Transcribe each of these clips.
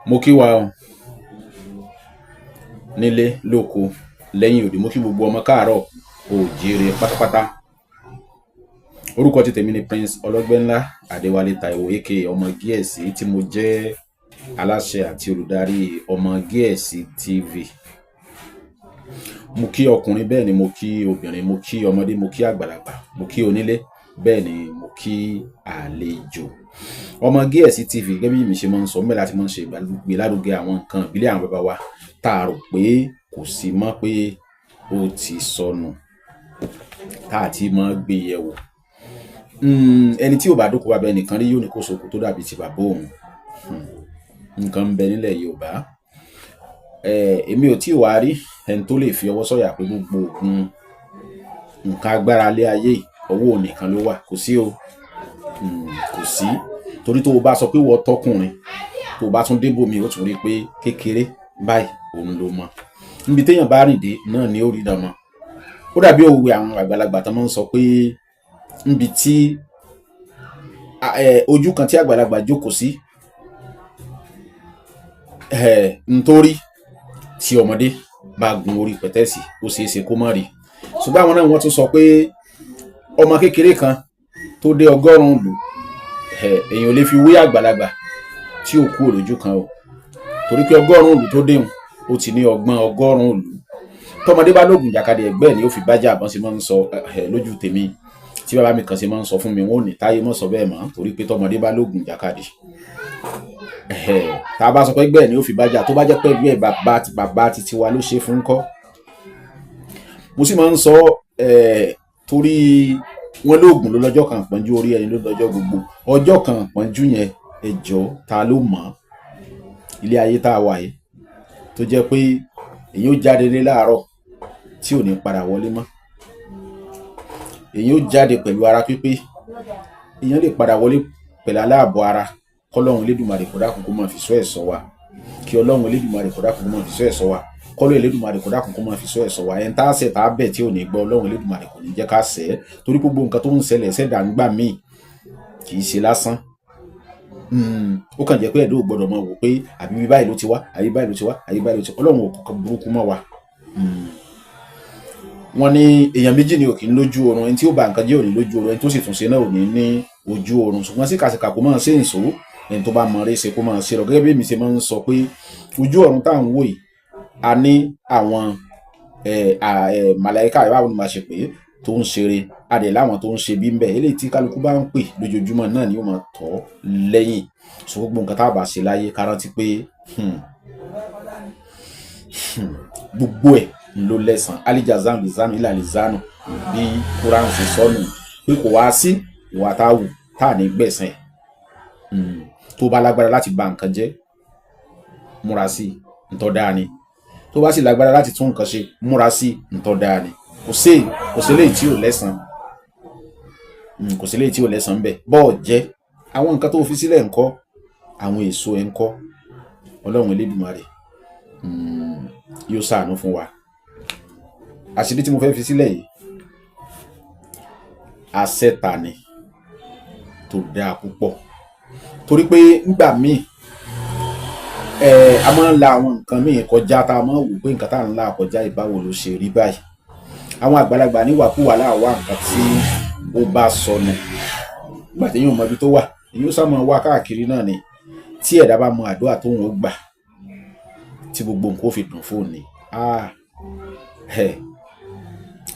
Mo kí wa o nílé lóko lẹ́yìn odi. Mo kí gbogbo ọmọ káàárọ̀ oòjíire pátápátá. Orúkọ ti tèmi ni Prince Ọlọ́gbẹ́nlá Adéwálé Táíwò, aka Ọmọ Gíẹ̀sì, tí mo jẹ́ aláṣẹ àti olùdarí Ọmọ Gíẹ̀sì TV. Mo kí ọkùnrin, bẹ́ẹ̀ ni mo kí obìnrin, mo kí ọmọdé, mo kí àgbàlagbà, mo kí onílé, bẹ́ẹ̀ ni mo kí àlejò. Ọmọ Gíẹ̀sì TV, gẹ́gẹ́ bí mi ṣe máa ń sọ mẹ́ta, tí máa ń ṣe ìgbélárugẹ àwọn nǹkan ìbílẹ̀ àwọn bàbá wa tá a rò pé kò sí mọ́, pé ó ti sọnù, tá a ti máa gbé yẹ̀wò. Ẹni tí ò bá dóko bàbá ẹnìkan rí yóò ní kó soko tó dàbí ti bàbá òun. Nǹkan ń bẹ nílẹ̀ Yorùbá. Èmi ò tí ì wá rí ẹni tó lè fi ọwọ́ sọ̀yà pé gbogbo ògùn nǹkan agbára lé ayé yìí, ọwọ́ òun nìkan ló wà. Kò sí o. Kò sí, torí tó o bá sọ pé wọ́n tọkùnrin, tó o bá tún débò mi, ó tún rí i pé kékeré báyìí òun ló mọ. Níbi téèyàn bá rìn dé náà ni ó rí dànmọ́. Ó dàbí òwe àwọn àgbàlagbà tó máa ń sọ pé níbi tí ojú kan tí àgbàlagbà jókòó sí, ntórí tí ọmọdé bá gun orí pẹ̀tẹ́ẹ̀sì, ó ṣeé ṣe kó má rí. Ṣùgbọ́n àwọn náà, wọ́n tún sọ pé ọmọ kékeré kan tó dé 100 ìlú, èèyàn ò lè fi wé àgbàlagbà tí ò kú òlójú kan o, torí pé 100 ìlú tó déhùn, ó ti ní ọgbọ́n 100 ìlú. Tọmọdé bá lóògùn jàkadì, ẹgbẹ́ ẹ̀ ni ó fi bájà. Àbọ̀n ṣe máa ń sọ lójú tèmi, tí bàbá mi kan ṣe máa ń sọ fún mi, wọn ò ní táyé mọ́ sọ bẹ́ẹ̀ mọ́, torí pé tọmọdé bá lóògùn jàkadì, tá a bá sọ pé ẹgbẹ́ ẹ̀ ni ó fi bájà, tó bá jẹ́ pé ẹgbẹ́ bàbá ti bàbá ti tiwa ló ṣe fún kọ́. Mo sì máa ń sọ, torí wọn lóògùn ló lọ́jọ́ kan pọ́njú, orí ẹni ló lọ́jọ́ gbogbo. Ọjọ́ kan pọ́njú yẹn, ẹ jọ̀ọ́, ta ló mọ̀ ọ́? Ilé ayé tá a wà yìí, tó jẹ́ pé èyí ó jáde lé láàárọ̀ tí ò ní padà wọlé mọ́, èyí ó jáde pẹ̀lú ara pípé, èèyàn lè padà wọlé pẹ̀lú aláàbọ̀ ara. Kọ́lọ́run Elédùmarè kó dákun kó máa fi ṣọ́ ẹ̀ ṣọ́ wa. Kí Ọlọ́run Elédùmarè kó dákun kó máa fi ṣọ́ ẹ̀ ṣọ́ wa. Kọ́lọ́ Elédùmarè kó dákun kó máa fi ṣọ́ ẹ̀ ṣọ́ wa. Ẹni tá a ṣẹ̀, tá a bẹ̀ tí ò ní gbọ́, Ọlọ́run Elédùmarè kò ní jẹ́ ká ṣẹ̀ ẹ́, torí gbogbo nǹkan tó ń ṣẹlẹ̀ ṣẹ̀dá ń gbà míì kì í ṣe lásán. Ó kàn jẹ́ pé ẹ̀dá ò gbọ́dọ̀ máa wò pé àbí bí báyìí ló ti wá, àbí báyìí ló ti wá, àbí báyìí ló ti wá. Ọlọ́run ò kọ̀ọ̀kan burúkú mọ́ wa. Wọ́n ní èèyàn méjì ni ò kì í lójú oorun. Ẹni tí ó ba nǹkan jẹ́ ò ní lójú oorun, ẹni tó sì tún ṣe náà ò ní ní ojú oorun. Ṣùgbọ́n síkàsíkà, kó máa ṣe ìṣó. Ẹni tó bá mọ eré ṣe, kó máa ṣe lọ. Gẹ́gẹ́ bí èmi ṣe máa ń sọ pé ojú ọ̀run tá à ń wò yìí, a ní àwọn màláíkà, báwo ni màá ṣe pé, tó ń ṣeré, a dẹ̀ láwọn tó ń ṣe bí ń bẹ̀. Eléyìí tí kálukú bá ń pè lójoojúmọ́ náà ni ó máa tọ́ lẹ́yìn. So gbogbo nǹkan tá a bá ṣe láyé, ká rántí pé gbogbo ẹ̀ ló lẹ́san. Alijazam lizam ilà lizanu, bí Quran ṣe sọnù pé kò wá sí ìwà tá a wù tá a ní gbẹ̀san ẹ̀. Tó bá lágbára láti bà nǹkan jẹ́, múra sí i, ntọ́ dáa ni. Tó bá sì lágbára láti tún nǹkan ṣe, múra sí i, ntọ́ dáa ni. Kò sí léyìí tí ò lẹ́san. Kò sí léyìí tí ò lẹ́san ń bẹ̀. Bọ́ọ̀ jẹ́ àwọn nǹkan tó fi sílẹ̀ ńkọ́? Àwọn èso ẹ̀ ńkọ́? Ọlọ́run Elédùmarè yóò ṣàánú fún wa. Àṣírí tí mo fẹ́ fi sílẹ̀ yìí, àṣẹta ni tó dáa púpọ̀, torí pé ńgbà míì a máa ń la àwọn nǹkan míì kọjá, tá a máa ń wò pé nǹkan tá à ń là kọjá, ìbáwo ló ṣe rí báyìí? Àwọn àgbàlagbà níwàkúwà láàwá nǹkan tí ó bá sọnù. Nígbà tí èèyàn ò mọ ibi tó wà, èyí ó sá máa wá káàkiri náà ni. Tí ẹ̀dá bá mọ àdúrà tóun ó gbà tí gbogbo nǹkan ó fi dùn fóun ni,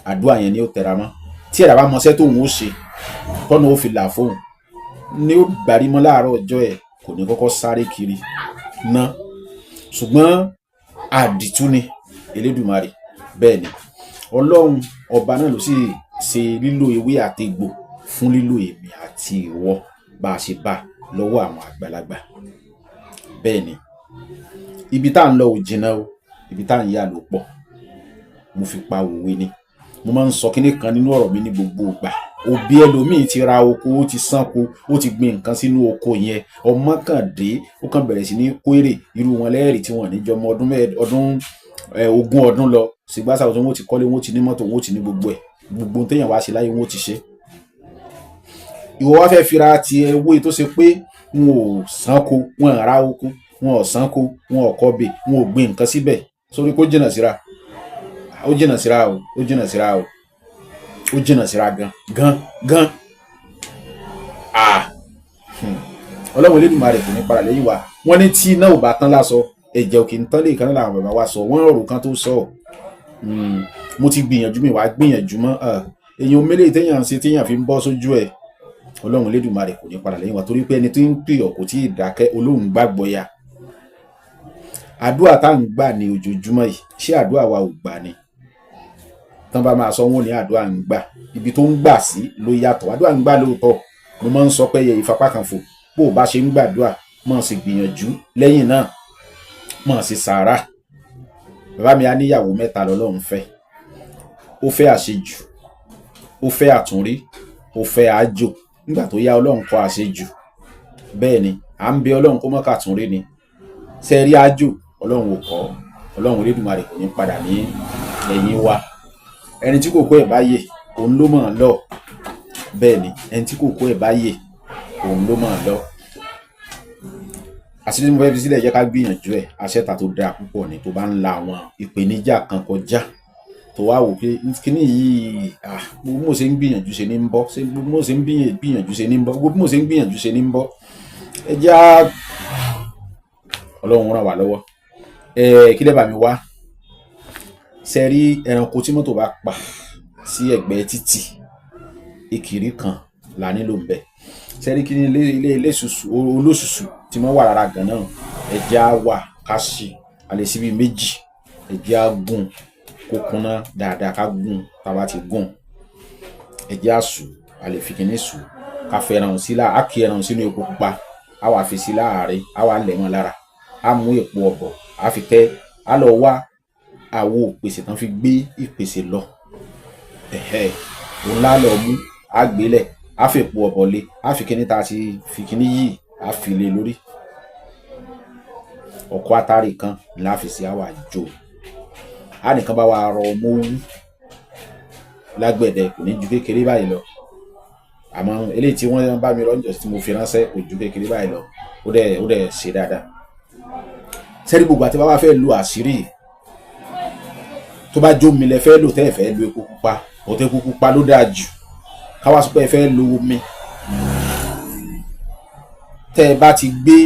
àdúrà yẹn ni ó tẹra mọ́. Tí ẹ̀dá bá mọṣẹ́ tóun ó ṣe tọ́nà ó fi là fóun, ni ó gbàrí mọ́ láàárọ̀ ọjọ́ ẹ̀, kò ní kọ́kọ́ sáré kiri ná. Ṣùgbọ́n àdìtú ni Elédùmarè. Bẹ́ẹ̀ ni, Ọlọ́run ọba náà ló sì ṣe lílo ewé àtegbò fún lílo èmi àti ìwọ, bá a ṣe bá lọ́wọ́ àwọn àgbàlagbà. Bẹ́ẹ̀ ni, ibi tá à ń lọ ò jìnnà o, ibi tá à ń yà ló pọ̀. Mo fi pa òwe ni. Mo máa ń sọ kinní kan nínú ọ̀rọ̀ mi ní gbogbo ìgbà. Òbí ẹlòmíì ti ra oko, ó ti sánko, ó ti gbin nǹkan sínú oko yẹn. Ọmọ kan dé, ó kàn bẹ̀rẹ̀ sí ní kórè. Irú wọn lẹ́ẹ̀rì tí wọ́n ní jọmọ ọdún ọdún 20 ọdún lọ sígbàsá tí wọ́n ti kọ́lé, wọ́n ti ní mọ́tò, wọ́n ti ní gbogbo ẹ̀. Gbogbo ohun téèyàn wá ṣe láyé, wọ́n ti ṣe. Ìwọ wá fẹ́ fira ti ewé tó ṣe pé wọn ò sánko, wọn ò ra oko. Wọn ò sanko, wọn ò kọbè, wọn ò gbin nǹkan síbẹ̀. Sórí kó jìnnà síra, ó jìnnà síra o, ó jìnnà síra o, ó jìnnà síra gan gan gan. Ah, Ọlọ́run Elédùmarè kò ní padà lẹ́yìn wa. Wọ́n ní tí iná ò bá tán lásọ, ẹ̀jẹ̀ ò kì í tán lè kan náà làwọn bàbá wa sọ. Wọ́n rò kan tó sọ. Mo ti gbìyànjú, mi wàá gbìyànjú mọ́. Èèyàn mélòó téèyàn ń ṣe téèyàn fi ń bọ́ sójú ẹ̀? Ọlọ́run Elédùmarè kò ní padà lẹ́yìn wa, torí pé ẹni tó ń pè ọ́ kò tí ì dákẹ́, olóhùn gbàgbọ́ ya. Àdúrà tá à ń gbà ní ojoojúmọ́ yìí, ṣé àdúrà wa ò gbà ni? Tán bá máa sọ, wọn ní àdúrà ń gbà, ibi tó ń gbà sí ló yàtọ̀. Àdúrà ń gbà lóòótọ́. Mo máa ń sọ pé yẹ ìfapá kan fò, bó o bá ṣe ń gbàdúrà, máa sì gbìyànjú lẹ́yìn náà, máa sì sàárà. Bàbá mi á níyàwó mẹ́ta lọ́lọ́run fẹ́. Ó fẹ́ àṣejù, ó fẹ́ àtúnrí, ó fẹ́ àjò. Nígbà tó yá, Ọlọ́run kọ àṣejù. Bẹ́ẹ̀ ni à ń bẹ Ọlọ́run kó mọ́ kàtúnrí ni ṣe rí àjò. Ọlọ́run ò kọ́. Ọlọ́run Elédùmarè kò ní padà ní ẹ̀yìn wa. Ẹni tí kò kó ẹ̀ bá yè, òun ló mọ̀ ọ́n lọ. Bẹ́ẹ̀ ni, ẹni tí kò kó ẹ̀ bá yè, òun ló mọ̀ ọ́n lọ. Àṣírí tí mo fẹ́ fi sílẹ̀, jẹ́ ká gbìyànjú ẹ̀. Aṣẹ́ta tó dáa púpọ̀ ni. Tó bá ń la àwọn ìpèníjà kan kọjá, tó wá wò pé kíní yìí, gbogbo mo ṣe ń gbìyànjú ṣe ní ń bọ́, gbogbo mo ṣe ń gbìyànjú ṣe ní ń bọ́, gbogbo mo ṣe ń gbìyànjú ṣe ní ń bọ́, ẹ jẹ́ á Ọlọ́run ràn wá lọ́wọ́. Ẹ kí lẹ́ bá mi wá ṣe rí ẹranko tí mọ́tò bá pa sí ẹ̀gbẹ́ títì, ìkìrí kan là nílò ń bẹ̀. Ṣe rí kí ní ilé ilé ilé olóṣùṣù tí wọ́n wà lára gan náà, ẹ jẹ́ á wà ká ṣí a lè síbi méjì. Ẹ jẹ́ á gún kó kúnná dáadáa, ká gún. Tá a bá ti gún, ẹ jẹ́ á sùn, a lè fi kíní sùn, ká fẹ́ ẹran sí lá, á kí ẹran sínú epo pupa, á wà fi sí láàárín, á wà lẹ̀ mọ́ lára, á mú èpo ọ̀bọ̀, á fi tẹ́, á lọ wá àwo ìpèsè tán fi gbé ìpèsè lọ. Ẹ̀hẹ́, òun lá lọ mú, á gbélẹ̀, á fi èpo ọ̀bọ̀ lé, á fi kíní tá a ti fi kíní yìí, á fi lé lórí. Ọ̀kọ́ atare kan la fi sí, á wà jó. Á nìkan bá wa rọ ọmọ owú lágbẹ̀dẹ, kò ní ju kékeré báyìí lọ. Àmọ́ eléyìí tí wọ́n bá mi rọ́njọ́ tí mo fi ránṣẹ́ kò ju kékeré báyìí lọ. Ó dẹ̀ ṣe dáadáa. Sẹ́rí, gbogbo àti bá wá fẹ́ lo àṣírí, tó bá jó omi lẹ fẹ́ lò, tẹ́ ẹ fẹ́ lo epo pupa, ọ̀tọ̀ epo pupa ló dáa jù. Káwá sọ pé ẹ fẹ́ lo omi, tẹ́ ẹ bá ti gbé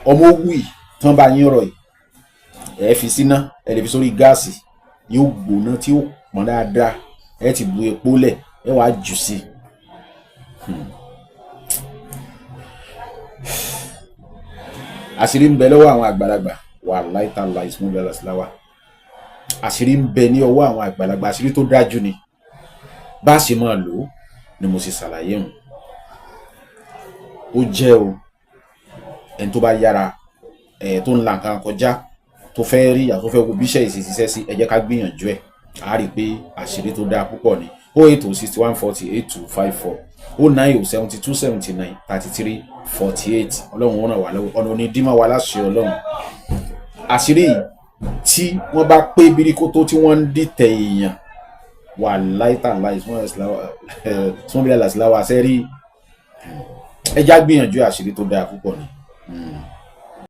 ọmọ owú yìí tán bá yín rọ̀ yìí, ẹ fi síná, ẹ lè fi sórí gáàsì, yóò gbóná tí ó pọ́n dáadáa. Ẹ ti bu epo lẹ̀, ẹ wàá jù sí i. Àṣírí ń bẹ lọ́wọ́ àwọn àgbàlagbà, wàláì tàláì ìsúnmọ́. Àṣírí ń bẹ ní ọwọ́ àwọn àgbàlagbà, àṣírí tó dájú ni. Bá a ṣe máa lò ó ni mo ṣe ṣàlàyé hùn. Ó jẹ́ o, ẹni tó bá yára ẹ̀ tó ń la nǹkan kọjá, tó fẹ́ rí àtó fẹ́ wo bí iṣẹ́ ìṣe ṣiṣẹ́ sí, ẹ jẹ́ ká gbìyànjú ẹ̀. A rí i pé àṣírí tó dáa púpọ̀ ni. 08061408254, 09072793348. Ọlọ́run ó ràn wá lọ́wọ́, ọ̀nà onídìímọ̀ wa láṣẹ Ọlọ́run. Àṣírí tí wọ́n bá pé birikoto tí wọ́n ń dìtẹ̀ èèyàn, wà láìtàláì sùnmọ́bílẹ̀ làṣìláwà sẹ́rí, ẹ já gbìyànjú, àṣírí tó dáa púpọ̀ ni.